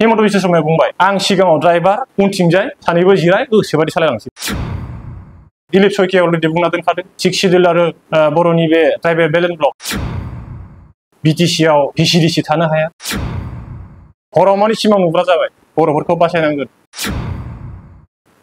हिमन्त बिश्व शर्माया बुंबाय आं सिगाङाव ड्राइभार उनथिंजाय सानैबो जिराय गोसोबादि सालायलांसै। दिलीप सयकिया अलरेडि बुंना दोनखादों। सिक्स शिड्युल आरो बर'नि बे ट्राइबेल बेलेन्स ब्लक बिटिसि आव भिसिडिसि थानो हाया। हराव मानि सिमां नुग्रा जाबाय बर'फोरखौ बासायनांगोन।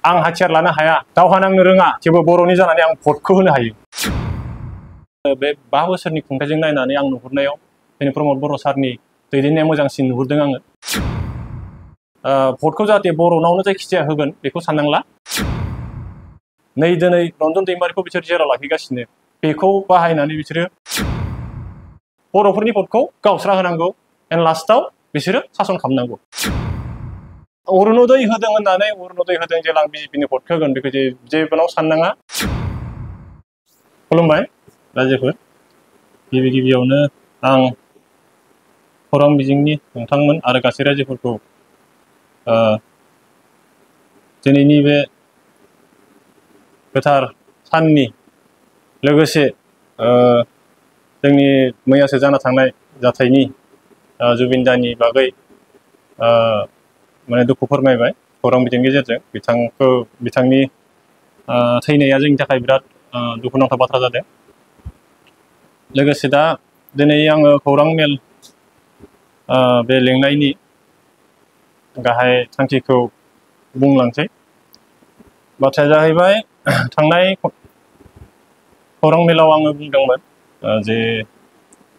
आं हाथियार लानो हाया, दावहा नांनो रोङा, थेवबो बर'नि जानानै आं भटखौ होनो हायो। बे 5 बोसोरनि खुंथायजों नायनानै आं नुहुरनायाव दिनै प्रमद बर' सारनि दैदेननाया मोजांसिन नुहुरदों आङो। भटखौ जाहाथे बर'नावनो जायखिजाया होगोन बेखौ साननांला। नै दिनै रन्जन दैमारिखौ बिसोर जेराव लाखिगासिनो बेखौ बाहायनानै बिसोरो बर'फोरनि भटखौ गावस्रा होनांगौ एन्ड लास्टआव बिसोरो सासन खालामनांगौ। अरुणोदय होदों होननानै अरुणोदय होदों जेला आं बिजेपिनो भट होगोन बेखौ जेबोनाव साननाङा। खुलुमबाय रायजोफोर। गिबियावनो आं खौरां बिजोंनि नोंथांमोन आरो गासै रायजोफोरखौ दिनैनि बे गोथार साननि लोगोसे जोंनि मैयासो जाना थांनाय जाथायनि जुबिन दानि बागै माने दुखु फोरमायबाय खौरां बिजोंनि गेजेरजों। बिथांनि थैनाया जोंनि थाखाय बिराद दुखुनांथाव बाथ्रा जादों। लोगोसे दा दिनै आङो खौरां मेल बे लिंनायनि गाहाय थांखिखौ बुंलांसै। बाथ्राया जाहैबाय थांनाय खौरां मेलाव आङो बुंदोंमोन जे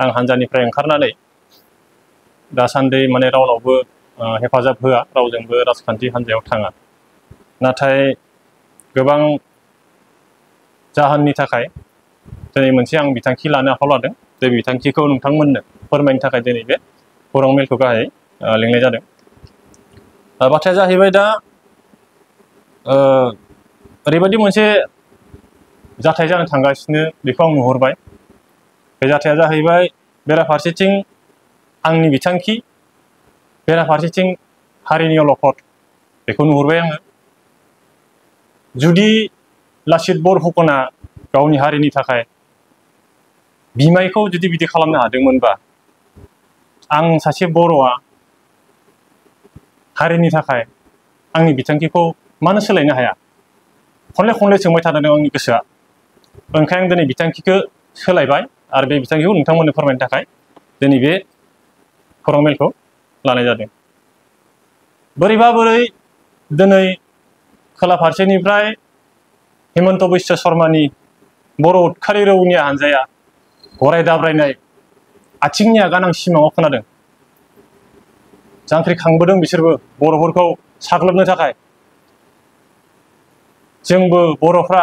आं हानजानिफ्राय ओंखारनानै दासान्दि माने रावनावबो हेफाजाब होआ, रावजोंबो राजखान्थि हान्जायाव थाङा। नाथाय गोबां जाहोननि थाखाय दिनै मोनसे आं बिथांखि लानो आखायाव लादों। बे बिथांखिखौ नोंथांमोननो फोरमायनो थाखाय दिनै बे खौरां मेलखौ गाहाय लिंनाय जादों। बाथ्राया जाहैबाय दा ओरैबायदि मोनसे जाथाय जानो थांगासिनो बेखौ आं नुहुरबाय। बे जाथाया जाहैबाय बेराफारसेथिं आंनि बिथांखि, बेराफारसेथिं हारिनि अलखद बेखौ नुहुरबाय आङो। जुदि लाचित बरफुकना गावनि हारिनि थाखाय बिमायखौ जुदि बिदि खालामनो हादोंमोनबा आं सासे बर'आ हारिनि थाखाय आंनि बिथांखिखौ मानो सोलायनो हाया? खनले सोंबाय थादों आंनि गोसोआ। ओंखायनो आं दिनै बिथांखिखौ सोलायबाय आरो बे बिथांखिखौ नोंथांमोननो फोरमायनो थाखाय दिनै बे खौरां मेलखौ लानाय जादों। बोरै दिनै खोला फारसेनिफ्राय हिमन्त बिश्व शर्मानि बर' उदखारि रौनिया हान्जाया गराय दाब्रायनाय आथिंनि आगान आं सिमाङाव खोनादों। जांख्रिखांबोदों बिसोरबो बर'फोरखौ साग्लोबनो थाखाय। जोंबो बर'फ्रा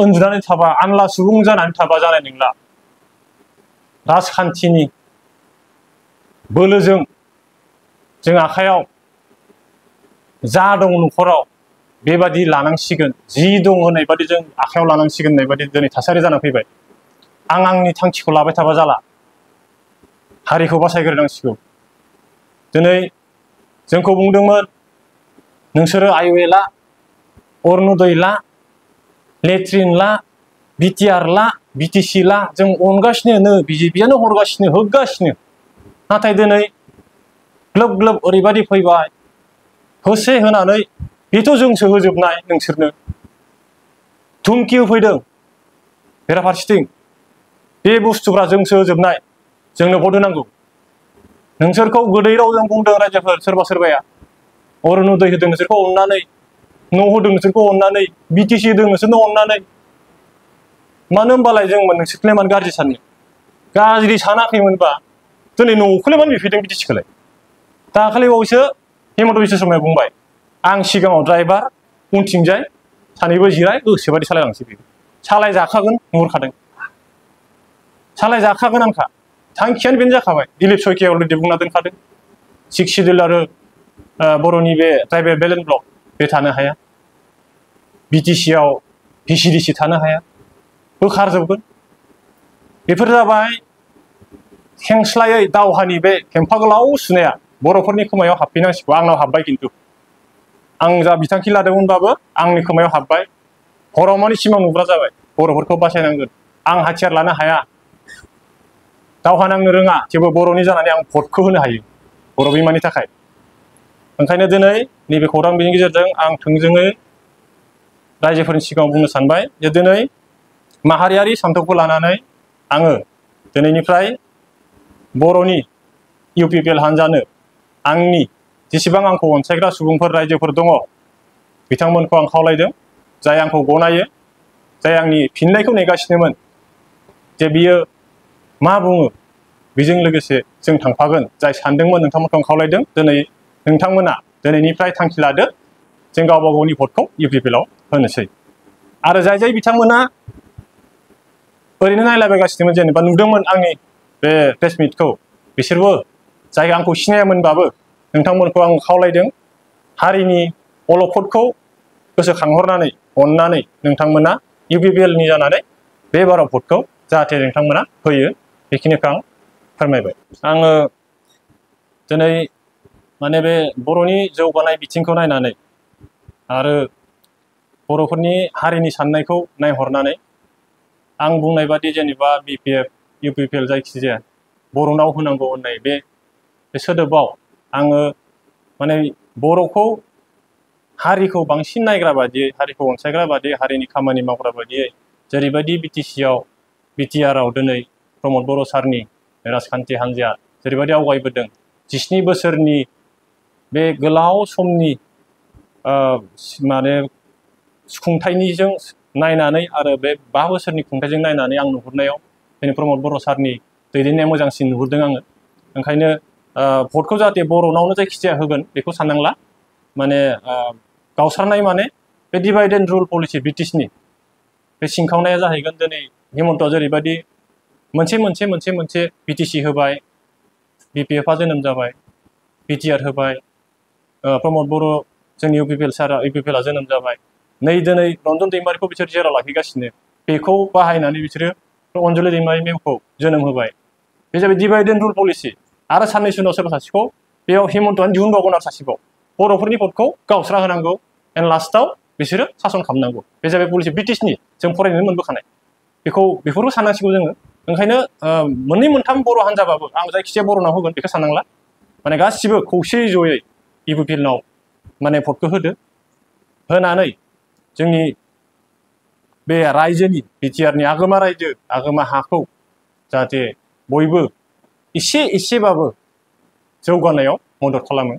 उन्दुनानै थाबा, आनला सुबुं जानानै थाबा जानाय नंला। राजखान्थिनि बोलोजों जों आखायाव जा दं न'खराव बेबादि लानांसिगोन, जि दं होननाय बादि जों आखायाव लानांसिगोन होननाय बादि दिनै थासारि जानानै फैबाय। आं आंनि थांखिखौ लाबाय थाबा जाला, हारिखौ बासायग्रोनांसिगौ। दिनै जोंखौ बुंदोंमोन नोंसोरो IOA ला, अरुणोदय ला, लेट्रिन ला, BTR ला, BTC ला, जों अनगासिनो, बिजेपियानो हरगासिनो, होगासिनो। नाथाय दिनै ग्लोब ओरैबादि फैबाय होसे होनानै बेथ' जोंसो होजोबनाय नोंसोरनो धुमकि होफैदों। बेराफारसेथिं बे बुस्थुफ्रा जोंसो होजोबनाय, जोंनो भट होनांगौ। नोंसोरखौ गोदै रावजों बुंदों रायजोफोर सोरबाया अरुणोदय होदों नोंसोरखौ अननानै, न' होदों नोंसोरखौ अननानै, BTC होदों नोंसोरनो अननानै। मानो होनबालाय जों नोंसोरखौलाय मानो गाज्रि साननो? गाज्रि सानाखैमोनबा दिनै न'खौलाय मानो बिफैदों BTCखौलाय? दाखालि बावैसो हिमन्त बिश्व शर्माया बुंबाय आं सिगाङाव ड्राइभार उनथिंजाय सानैबो जिराय गोसोबादि सालायलांसै। बेखौ सालायजाखागोन नुहुरखादों। सालायजाखागोन आंखा। थांखियानो बेनो जाखाबाय। दिलीप सयकिया अलरेडि बुंना दोनखादों। सिक्स शिड्युल आरो बर'नि बे ट्राइबेल बेलेन्स ब्लक बे थानो हाया। BTC आव भिसिडिसि थानो हाया। होखारजोबगोन। बेफोर जाबाय खेंस्लायै दावहानि बे खेम्फा गोलाव सुनाया बर'फोरनि खोमायाव हाबफैनांसिगौ। आंनाव हाबबाय खिन्थु। आं जा बिथांखि लादोंमोनबाबो आंनि खोमायाव हाबबाय। हराव मानि सिमां नुग्रा जाबाय बर'फोरखौ बासायनांगोन। आं हाथियार लानो हाया। दावहा नांनो रोङा थेवबो बर'नि जानानै आं भटखौ होनो हायो बर' बिमानि थाखाय। ओंखायनो दिनै नैबे खौरां बिजोंनि गेजेरजों आं थोंजोङै रायजोफोरनि सिगाङाव बुंनो सानबाय जे दिनै माहारियारि सान्थौखौ लानानै आङो दिनैनिफ्राय बर'नि UPPL हान्जानो आंनि जेसेबां आंखौ अनसायग्रा सुबुंफोर रायजोफोर दङ बिथांमोनखौ आं खावलायदों, जाय आंखौ गनायो, जाय आंनि फिननायखौ नेगासिनोमोन जे बियो मा बुङो बेजों लोगोसे जों थांफागोन, जाय सानदोंमोन नोंथांमोनखौ आं खावलायदों दिनै नोंथांमोना दिनैनिफ्राय थांखि लादो जों गावबा गावनि भटखौ UPPL आव होनोसै। आरो जाय जाय बिथांमोना ओरैनो नायलाबायगासिनोमोन जेनेबा नुदोंमोन आंनि बे प्रेस मिटखौ, बिसोरबो जाय आंखौ सिनायामोनबाबो नोंथांमोनखौ आं खावलायदों हारिनि अलखदखौ गोसोखांहरनानै अननानै नोंथांमोना UPPL नि जानानै बे बाराव भटखौ जाहाथे नोंथांमोना होयो, बेखिनिखौ आं फोरमायबाय। आङो दिनै माने बे बर'नि जौगानाय बिथिंखौ नायनानै आरो बर'फोरनि हारिनि साननायखौ नायहरनानै आं बुंनाय बादि जेनेबा BPF UPPL जायखिजाया बर'नाव होनांगौ होननाय बे सोदोबाव आङो माने बर'खौ हारिखौ बांसिन नायग्रा बादियै, हारिखौ अनसायग्रा बादियै, हारिनि खामानि मावग्रा बादियै जेरैबायदि BTR आव दिनै प्रमद बर' सारनि राजखान्थि हान्जाया जेरैबायदि आवगायबोदों 17 बोसोरनि बे गोलाव समनि माने खुंथायनिजों नायनानै आरो बे 5 बोसोरनि खुंथायजों नायनानै आं नुहुरनायाव दिनै प्रमद बर' सारनि दैदेननाया मोजांसिन नुहुरदों आङो। ओंखायनो भटखौ जाहाथे बर'नावनो जायखिजाया होगोन बेखौ साननांला, माने गावस्रानाय माने बे डिभाइड एन्ड रुल पलिसि ब्रिटिशनि बे सिंखावनाया जाहैगोन। दिनै हेमन्तआ जेरैबायदि मोनसे BTC होबाय, BPF आ जोनोम जाबाय, BTR होबाय, प्रमद बर' जोंनि UPPL सारा UPPL आ जोनोम जाबाय, नै दिनै रन्जन दैमारिखौ बिसोर जेराव लाखिगासिनो बेखौ बाहायनानै बिसोरो अनजुलि दैमारि मेमखौ जोनोम होबाय। बे जाबाय डिभाइड एन्ड रुल पलिसि। आरो साननैसो उनाव सोरबा सासेखौ बेयाव हेमन्तआनो दिहुनबावगोन आरो सासेखौ बर'फोरनि भटखौ गावस्रा होनांगौ एन्ड लास्टआव बिसोरो सासन खालामनांगौ। बे जाबाय पलिसि ब्रिटिशनि, जों फरायनो मोनबोखानाय। बेफोरखौ साननांसिगौ जोङो। ओंखायनो मोननै मोनथाम बर' हान्जाबाबो आं जायखिजाया बर'नाव होगोन बेखौ साननांला, माने गासिबो खौसेयै जयै UPPL नाव माने भटखौ होदो, होनानै जोंनि बे रायजोनि BTR नि आगोमा रायजो आगोमा हाखौ जाहाथे बयबो एसेबाबो जौगानायाव मदद खालामो।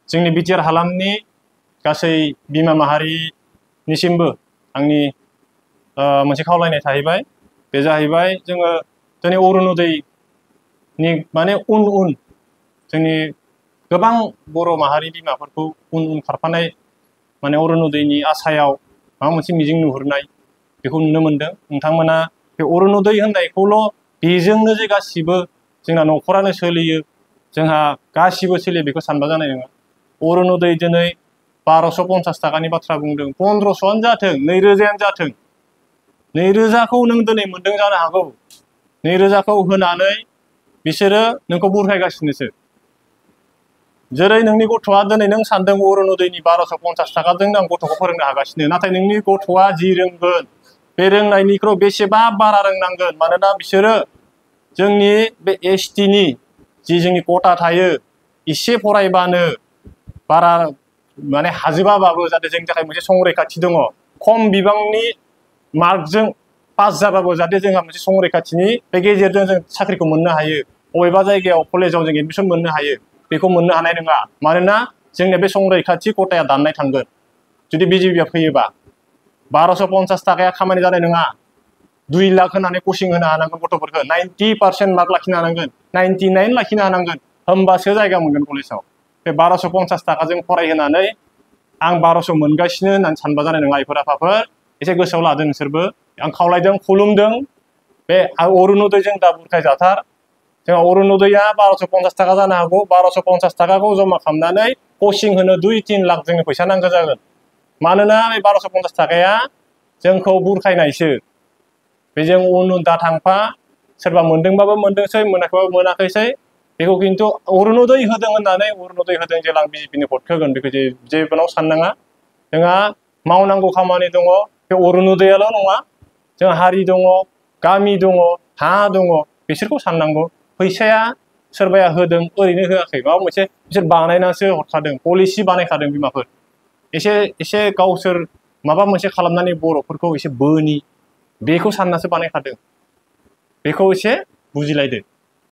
जोंनि BTR हालामनि गासै बिमा माहारिनिसिमबो आंनि मोनसे खावलायनाय थाहैबाय। बे जाहैबाय जोङो दिनै अरुण'दयनि माने उन जोंनि गोबां बर' माहारि बिमाफोरखौ उन खारफानाय, माने अरुण'दयनि आसायाव माबा मोनसे मिजिं नुहुरनाय बेखौ नुनो मोनदों। नोंथांमोना बे अरुण'दय होननायखौल' बेजोंनो जे गासिबो जोंना न'खरानो सोलियो, जोंहा गासिबो सोलियो बेखौ सानबा जानाय नङा। अरुण'दय दिनै 1250 थाखानि बाथ्रा बुंदों, 1500आनो जाथों, 2000आनो जाथों, 2000खौ नों दिनै मोनदों जानो हागौ, 2000खौ होनानै बिसोरो नोंखौ बुरखायगासिनोसो। जेरै नोंनि गथ'आ दिनै नों सानदों अरुण'दयनि 1250 थाखाजों आं गथ'खौ फोरोंनो हागासिनो, नाथाय नोंनि गथ'आ जि रोंगोन बे रोंनायनिख्रुइ बेसेबा बारा रोंनांगोन। मानोना बिसोरो जोंनि बे ST नि जि जोंनि खथा थायो, एसे फरायबानो बारा माने हाजोबाबाबो जाहाथे जोंनि थाखाय मोनसे संरैखाथि दङ। खम बिबांनि मार्कजों पास जाबाबो जाहाथे जोंहा मोनसे संरैखाथिनि बे गेजेरजों जों साख्रिखौ मोननो हायो, बबेबा जायगायाव कलेजाव जों एडमिसन मोननो हायो, बेखौ मोननो हानाय नङा। मानोना जोंनि बे संरैखाथि खथाया दाननाय थांगोन जुदि BJP आ फैयोबा। 1250 थाखाया खामानि जानाय नङा। 2 लाख होनानै कचिं होनो हानांगोन गथ'फोरखौ, 90% मार्क लाखिनो हानांगोन, 99 लाखिनो हानांगोन, होमबासो जायगा मोनगोन कलेजाव। बे 1250 थाखाजों फरायहोनानै आं 1200 मोनगासिनो होननानै सानबा जानाय नङा। आइफोर आफाफोर एसे गोसोआव लादों नोंसोरबो। आं खावलायदों, खुलुमदों, बे अरुण'दयजों दा बुरखायजाथार। जोंहा अरुण'दयआ 1250 थाखा जानो हागौ, 1250 थाखाखौ जमा खालामनानै कचिं होनो 2-3 लाख जोंनो फैसा नांगौ जागोन। मानोना बे 1250 थाखाया जोंखौ बुरखायनायसो। बेजों उन दा थांफा, सोरबा मोनदोंबाबो मोनदोंसै, मोनाखैबाबो मोनाखैसै। बेखौ खिन्थु अरुण'दय होदों होननानै अरुण'दय होदों जेला आं BJP नि भटखौ होगोन बेखौ जेबोनाव साननाङा। जोंहा मावनांगौ खामानि दङ। बे अरुण'दयाल' नङा, जोंहा हारि दङ, गामि दङ, हा दङ, बिसोरखौ साननांगौ। फैसाया सोरबाया होदों, ओरैनो होआखै, माबा मोनसे बिसोर बानायनासो हरखादों, पलिसि बानायखादों बिमाफोर। एसे गावसोर माबा मोनसे खालामनानै बर'फोरखौ एसे बोनि, बेखौ साननासो बानायखादों। बेखौ एसे बुजिलायदो।